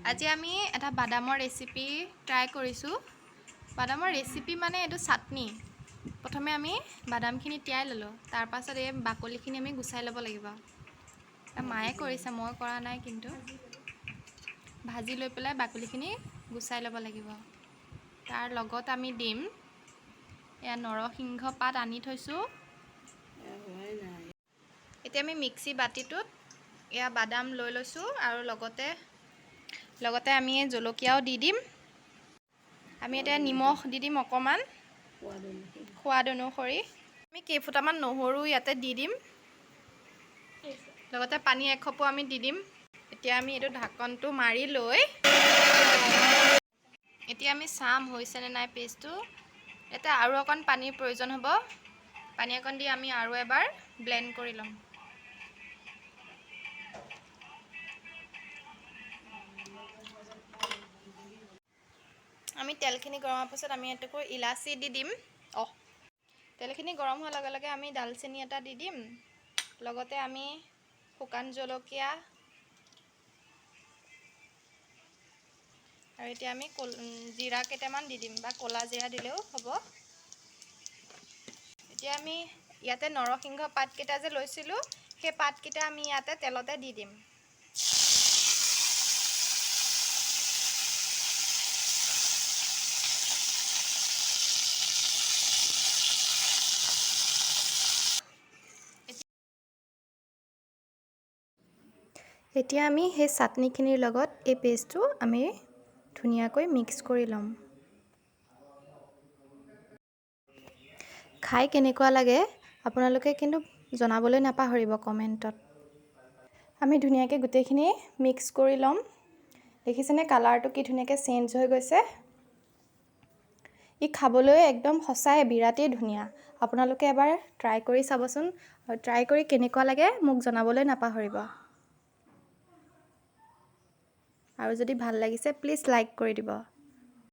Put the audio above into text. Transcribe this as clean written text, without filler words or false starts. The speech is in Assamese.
আজি আমি এটা বাদামৰ ৰেচিপি ট্ৰাই কৰিছোঁ। বাদামৰ ৰেচিপি মানে এইটো চাটনি। প্ৰথমে আমি বাদামখিনি তিয়াই ল'লোঁ, তাৰপাছত এই বাকলিখিনি আমি গুচাই ল'ব লাগিব। মায়ে কৰিছে, মই কৰা নাই, কিন্তু ভাজি লৈ পেলাই বাকলিখিনি গুচাই ল'ব লাগিব। তাৰ লগত আমি দিম এয়া নৰসিংহ পাত আনি থৈছোঁ। এতিয়া আমি মিক্সি বাতিটোত এয়া বাদাম লৈ লৈছোঁ আৰু লগতে লগতে আমি জলকীয়াও দি দিম। আমি এতিয়া নিমখ দি দিম অকণমান সোৱাদ অনুসৰি। আমি কেইফুটামান নহৰু ইয়াতে দি দিম, লগতে পানী এখপো আমি দি দিম। এতিয়া আমি এইটো ঢাকনটো মাৰি লৈ এতিয়া আমি চাম হৈছেনে নাই পেষ্টটো। এতিয়া আৰু অকণ পানীৰ প্ৰয়োজন হ'ব, পানী অকণ দি আমি আৰু এবাৰ ব্লেণ্ড কৰি ল'ম। আমি তেলখিনি গৰম হোৱাৰ পাছত আমি এটুকুৰ ইলাচি দি দিম। তেলখিনি গৰম হোৱাৰ লগে লগে আমি ডালচেনি এটা দি দিম, লগতে আমি শুকান জলকীয়া আৰু এতিয়া আমি জিৰা কেইটামান দি দিম, বা ক'লা জিৰা দিলেও হ'ব। এতিয়া আমি ইয়াতে নৰসিংহ পাতকেইটা যে লৈছিলোঁ, সেই পাতকেইটা আমি ইয়াতে তেলতে দি দিম। এতিয়া আমি সেই চাটনিখিনিৰ লগত এই পেষ্টটো আমি ধুনীয়াকৈ মিক্স কৰি ল'ম। খাই কেনেকুৱা লাগে আপোনালোকে কিন্তু জনাবলৈ নাপাহৰিব কমেণ্টত। আমি ধুনীয়াকৈ গোটেইখিনি মিক্স কৰি ল'ম। দেখিছেনে কালাৰটো কি ধুনীয়াকৈ চেঞ্জ হৈ গৈছে। ই খাবলৈ একদম সঁচাই বিৰাটেই ধুনীয়া। আপোনালোকে এবাৰ ট্ৰাই কৰি চাবচোন, আৰু ট্ৰাই কৰি কেনেকুৱা লাগে মোক জনাবলৈ নাপাহৰিব। আৰু যদি ভাল লাগিছে প্লিজ লাইক কৰি দিব।